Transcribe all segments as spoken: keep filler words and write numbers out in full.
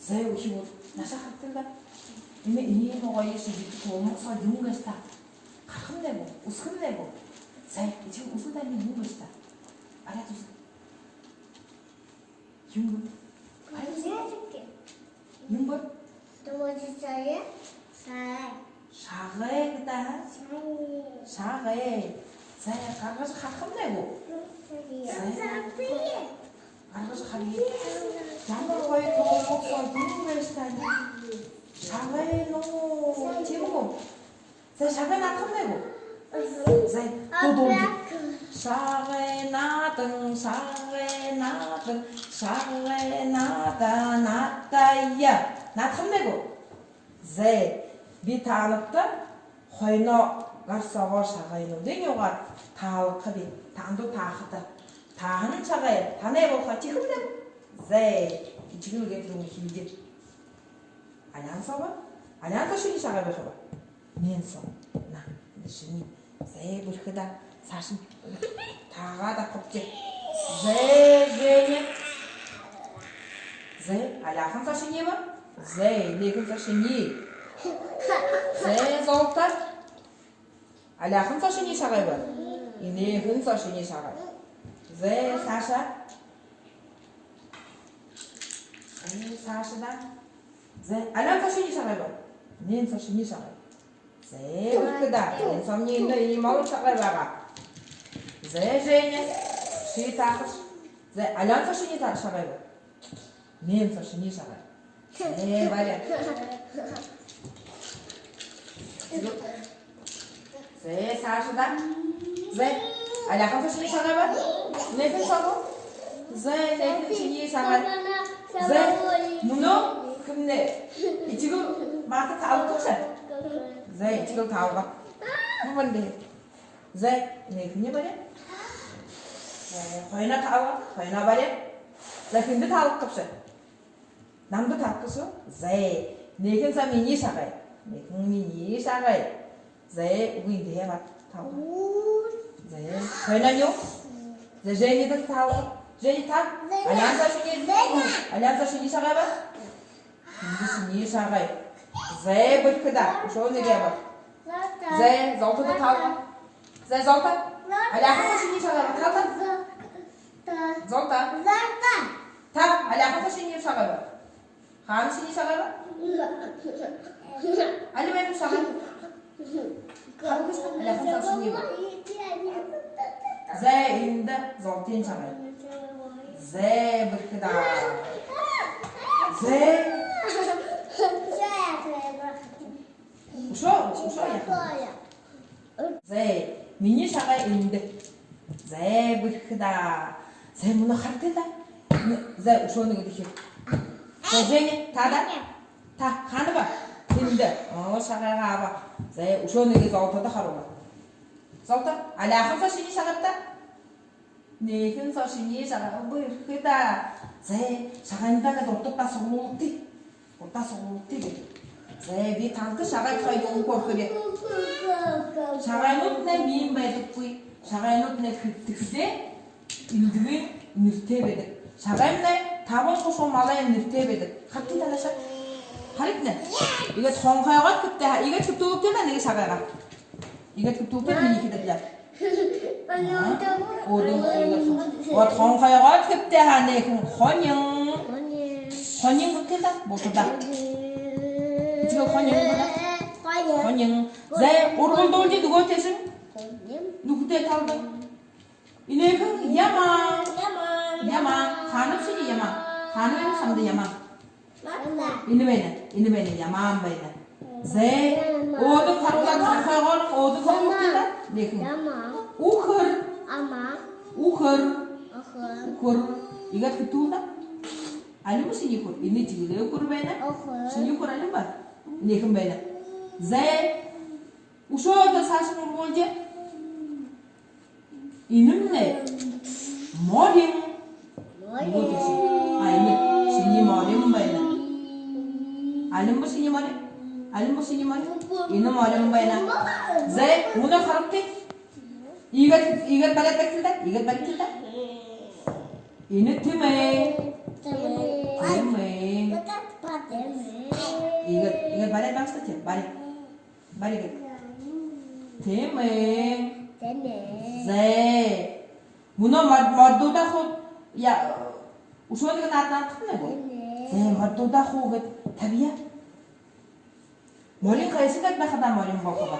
Зай, үхибүүд, наашаа харагты даа. Энэ иимэ гоё шэбэтэй тулмаг соо юун гээшэб даа? Гарахамнай гү? Үсэхэмнай гү? Зай, эжы, үзэе даа, энэ юун гээшэб даа? Баряад үзэе. Юун бэ? Баряад үзэе. Юун бэ? Тумажицая. Шагай. Шагай гү даа? Шагай. Шагай. Зай, гаргажа харахамнай гү? Зай. Гаргажа харая. Ямар гоё тулмаг соо юун гээшэб даа? Шагай гү? Тиимэ гү? Зай, шагай наадахамнай гү? Зай, дуу дуулая. Шагай наадан, шагай наадан, шагай наада, наадая. Наадахамнай гү? Зай, би таанадта хойно гар соогоо шагайнуудыень угаад таалгахаб. Таанадууд таахат. Тааһан шагай танай болохо, тиихэмнай гү? Зай, эжыгээ иигээд руу хилдэ. Аляан соогоо? Аляан соо шинии шагай байхаб? Энээн соо. На, эндэ шинии. Зай, бэрхэ даа. Саашань таагаад абахабди. Зай, Женя. Зай, аляахан соо шинии бэ? Зай, энэхэн соо шинии. Зай, Золто. Аляахан соо шинии шагай бэ? Энэхэн соо шинии шагай. Зай, Саша. Зай, Саша даа. Зай, аляан соо шинии шагай бэ? Энээн соо шинии шагай. Зай, бэрхэ даа. Энээн соомни энэ иимэ олон шагай байгаа. Зай, Женя. Ши таахаш. Зай, аляан соо шинии та-, шагай бэ? Энээн соо шинии шагай. Зай, бари. Зай, Саша даа. Зай, аляахан соо шинии шагай бэ? Энэхэн соо гү? Зай, энэхэн шинии шагай. Зай, мүнөө хэмнай? Эжыгээ манда таалгахаш. Зай, эжыгээ таалга. Мүн бандэ. Зай, энэхэниие бари. Зай, хойно таалга, хойно бари. Зай, хэндэ таалгахабши? Намда таалгахаш. Зай, энэхэн соо минии шагай. Энэхэн минии шагай. Зай, үгы, эндэһээ бари. Таалга. Зай, хойно нюу. Зай, Женя даа, таалга. Женя, таа. Аляан соо шинии. Аляан соо шинии шагай бэ? Эндэ шинии шагай. Зай, бэрхэ даа. Үшөө нэгэ абаа. Зай, Золто даа, таалга. Зай, Золто. Аляахан соо шинии шагай бэ? Таалга. Золто. Таа, аляахан соо шинии шагай бэ? Хаана шинии шагай бэ? Али байна шагай? Хаана, аляахан соо шинии бэ? Зай, эндэ Золтын шагай. Зай, бэрхэ даа. Зай. Үшөө, үшөө яаха. Зай, минии шагай эндэ. Зай, бэрхэ даа. Зай, мүнөө харагты даа. Зай, үшөө нэгэдэхи. Зай, Женя, таа даа. Таа, хаана бэ? Эндэ. Оо, шагайгаа абаа. Зай, үшөө нэгэ Золтодо харуула. Золто, аляахан соо шинии шагай бэ даа? Энэхэн соо шинии шагай. Бэрхэ даа. Зай, шагайнуудаа иигээд урдадаа суглуулыт. Урдадаа суглуулыт гээд. Зай, би таанадта шагай тухай юун хөөрэхэб? Шагайнууднай миин байдаггүй. Шагайнууднай хэбтэхэдээ элдэбын нэрэтэй байдаг. Шагаймнай табан хушуу малай нэрэтэй байдаг. Харагты даа наашаа. Харагты. Иигээд хонхойгоод хэбтээ һаа, иигээд хэбтүүлэгты даа нэгэ шагайгаа. Иигээд хэбтүүлэгты, минии хэдэ даа. Өөдөө иигээд. Вот хонхойгоод хэбтээ һаа, энэхэн хонин. Хонин. Хонин гэхэдэ бултадаа. Эжыгээ, хонин гэхэдэ. Хонин. Зай, ургуулжа үгыт тээшэнь. Нүхэдөө талдань. Энэхэн ямаан. Ямаан. Ямаан. Хаанаб шинии ямаан? Хаана байна шамда ямаан? Энэ байна, энэ байна, ямаан байна. Зай, өөдөө харуулаад, хонхойгоорнь өөдөө харуулаад. Энэхэн. Ямаан. Үхэр. Ямаан. Үхэр. Үхэр. Үхэр. Иигээд хэбтүүл даа. Алинб шинии үхэр? Энэ тиигээд үхэр байна. Үхэр. Шинии үхэр алинб? Энэхэн байна. Зай. Үшөө иигээд саашань ургуулжа. Энэмнай морин. Морин. Вот эши. А, энэ шинии морин байна. Алинб шинии морин? Алинб шинии морин? Энэ морин байна. Зай, мүнөө харагты. Иигээд, иигээд бариад байгты даа. Иигээд бариад байгты даа. Энэ тэмээ. Тэмээ. Тэмээ. Иигээд, иигээд баряад байгша даа, тии. Бари. Бари гээд. Тиимэ. Зай. Мүнөө мор-, моридуудаа хуу, я, үшөө нэгэ наада наадахамнай гү? Зай, моридуудаа хуу гээд табия. Морин хайшан гээд байхадаа морин болохо бэ?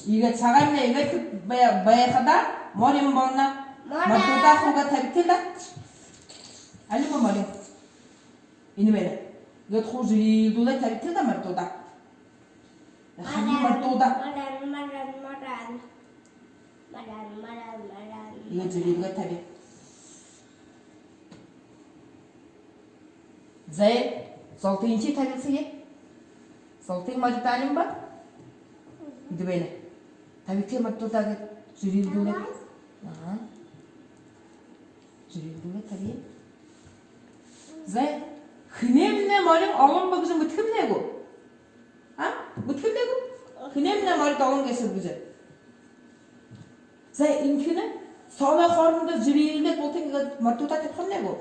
Иигээд сагаймнай иигээд бай-, байхадаа морин болоно. Моридуудаа хуу гээд табигты даа. Али бэ морин? Энэ байна. Иигээд хуу жэрэлдүүлээд табигты даа моридуудаа. Хари моридуудаа. Морин, морин, морин. Морин, морин, морин. Иигээд жэрэлдүүлээд таби. Зай, золотыень табилсая. Золотыень морид алин бэ? Эндэ байна. Табигты моридуудаа гээд жэрэлдүүлээд. Аха. Жэрэлдүүлээд табия. Зай, хэнэймнай морин олон бэ гэжэ мэдэхэмнай гү? А? Мэдэхэмнай гү? Хэнэймнай морид олон гээшэб гэжэ. Зай, энхэнэ соолой хоорондоо жэрэлдээд, бултыень иигээд моридуудаа табихамнай гү?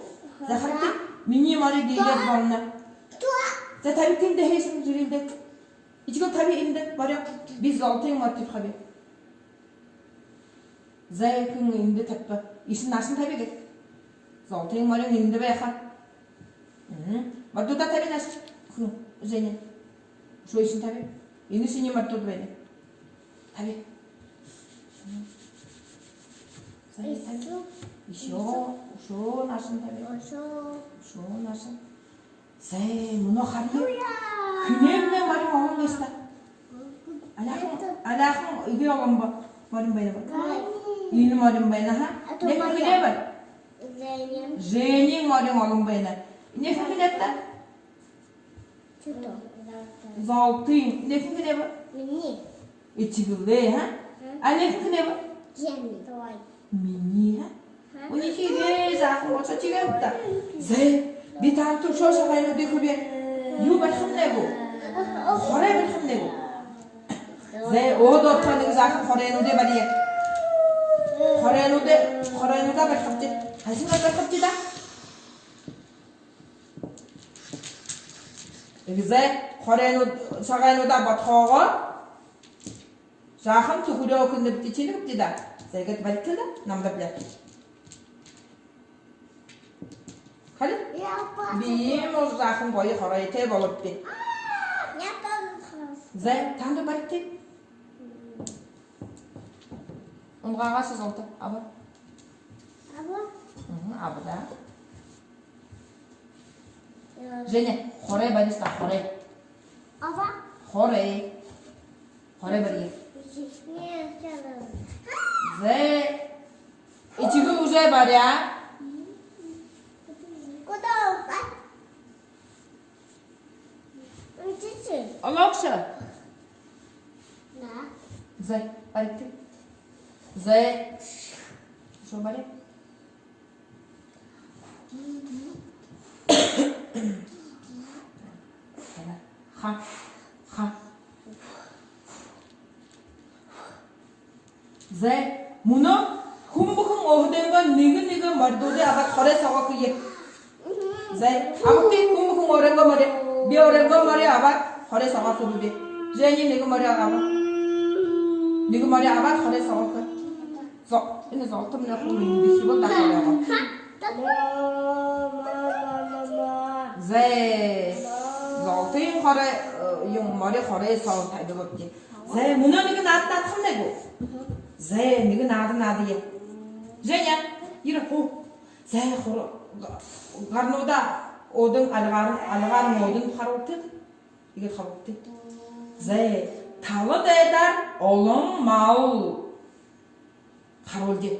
Зай, харагты, минии морид иигээд болоно. Зай, табигты эндэ хэшээ жэрэлдээд. Эжыгээ таби эндэ морёо. Би золотыень морид табихаб. Зай, хэн эндэ табиба. Эшэнь наашань таби гээд. Золотыень морин эндэ байха. Мгм. Моридуудаа таби наашань. Хэн? Женя. Үшөө эшэнь таби. Энэ шинии моридууд байна. Таби. Мгм. Зай, таби. Ещё. Ещё. Үшөө наашань таби. Ещё. Үшөө наашань. Зай, мүнөө харая. Хэнэймнай морин олон гээшэб даа. Аляахан, аляахан эгээ олон бэ? Морин байна бэ? Энэ морин байна, аха. Энэхэн хэнэй бэ? Женя. Женин морин олон байна. Энэхэн хэнэй бэ? Золотын. Энэхэн хэнэй бэ? Минии. Эжыгээ, ха? А энэхэн хэнэй бэ? Женин. Минии, ха? Үнихигээ жаахан болошоо, тиигээ гүт даа. Зай, би таанадта үшөө шагайнуудые үгэхэб. Юу барихамнай гү? Хорёо барихамнай гү? Зай, өөдөө таа нэгэ жаахан хорёонуудые бария. Хорёонуудые, хорёонуудаа барихабди. Хайшан барихабди даа? Зай, хорёонууд, шагайнуудаа бодхоогоо. Жаахан түхэреэ үгэхэнэбди, тиигэбди даа. Зай, иигээд баригты даа, намда бэлэй. Хари? Би иимэ жаахан гоё хорёотой болообди. Зай, таанад баригты. Унгаагаашье золото аба. Аба? Мгм, аба даа. Женя, хорёо бариш даа, хорёо. Аба? Хорёо. Хорёо бария. Зай. Эжыгээ уже бария. Куда упал? Олоогшо. Зай, баригты. Зай. Үшөө бари. Ха, ха. Зай, мүнөө хүн бүхэн өөһэдынгөө нэгэ нэгэ моридуудые абаад, хорёо соогоо үгэе. Зай, абагты, хүн бүхэн өөрынгөө морёо. Би өөрынгөө морёо абаад, хорёо соогоо үгэхэб. Женя, нэгэ морёо абаа. Нэгэ морёо абаад, хорёо соогоо үгэ. Зо-, энэ золотомнай хүн эндэ хэбэл даа хорёогоо. Зай, золотын хорёо, э, юм, морёо хорёо соогоо табибабди. Зай, мүнөө нэгэ наада наадахамнай гү? Зай, нэгэ наада наадая. Женя, ерэ, хуу. Зай, хор-, гарнуудаа өөдэнь альгаар, альгаар өөдэнь харуулагты. Иигээд харуулагты. Зай, тала дайдаар олон мал харуулая.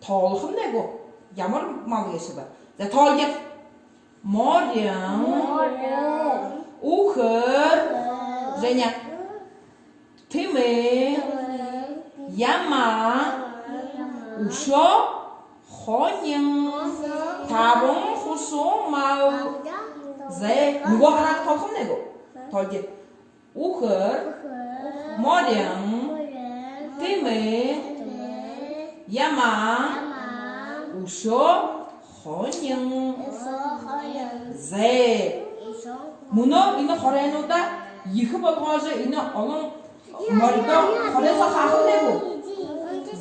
Тоолохомнай гү? Ямар мал гээшэб? Зай, тоолоё. Морин. Морин. Үхэр. Үхэр. Женя. Тэмээ. Тэмээ. Ямаа. Ямаа. Үшөө хонин. Хонин. Табан хушуу мал. Табан хушуу мал. Зай, нүгөө хараад тоолохомнай гү? Тоолоё. Үхэр. Үхэр. Морин. Морин. Тэмээ. Тэмээ. Ямаа. Ямаа. Үшөө Хонин. Зэ. Мүнөө энэ хоройнуудаа ехэ болгожо, энэ олон моридоо хорёо соо хаахамнай гү?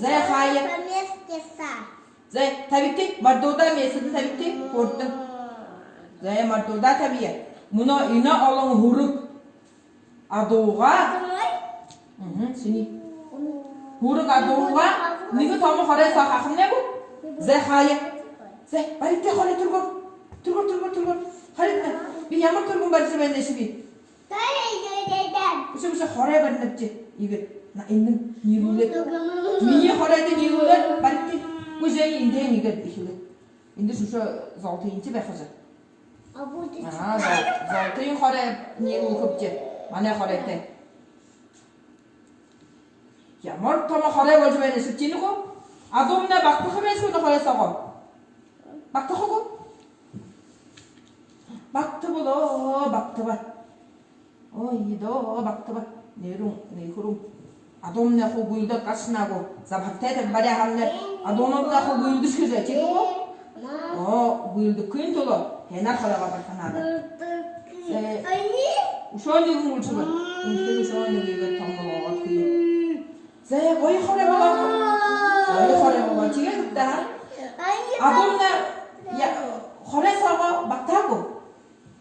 Зэ, хаая. Зэ, табигты, моридуудаа местэдэнь табигты, хүрдэн. Зэ, моридуудаа табия. Мүнөө энэ олон һүрэг адуугаа. Мгм, синий. Һүрэг адуугаа нэгэ томо хорёо соо хаахамнай гү? Зэ, хаая. Зэ, баригты хорёо түргөөр. Түргөөр, түргөөр, түргөөр. Харагты. Би ямар түргэн барижа байнабши би? Үшөө, үшөө, хорёо баринабди. Иигээд. На, энэнь ниилүүлээд. Минии хорёодые ниилүүлээд баригты. Үшөө, эндэнь иигээд эхилээ. Эндэ үшөө золтой юм ши байха жа. Ага, зол-, золтой хорёо ниилүүлхэбди. Манай хорёотой. Ямар томо хорёо болжо байнабши, тиимэ гү? Адуумнай багтаха байнабши энэ хорёо соогоо? Багтаха гү? Багтаба лэ, багтаба. Ой, эдэ, багтаба. Нээрээ, нээхэрээ. Адуумнай хуу гүйлдөөд гаршана гү? Забһартай тэрэ баряа һаамнай. Адуумнай хуу гүйлдэшэхэ гэжэ, тиимэ гү? Оо, гүйлдэхын тула һайнаар хорёогоо бариха надо. Э, үшөө нэгэн үлшэбэ. Үнэхөөр үшөө нэгэ иигээд томо болгоод хээ. Зэ, гоё хорёо болоо. Гоё хорёо болоо. Тиигээд даа. Адуумнай, я, хорёо соогоо багтаа гү?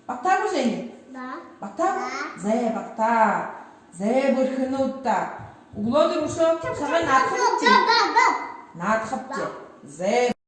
Багтаа гү, Женя? Да. Багтаа гү? Да. Зэ, багтаа. Зэ, бэрхэнүүд даа. Үглөөдэр үшөө шагаа наадахабши? Да, да, да. Наадахабши. Зэ.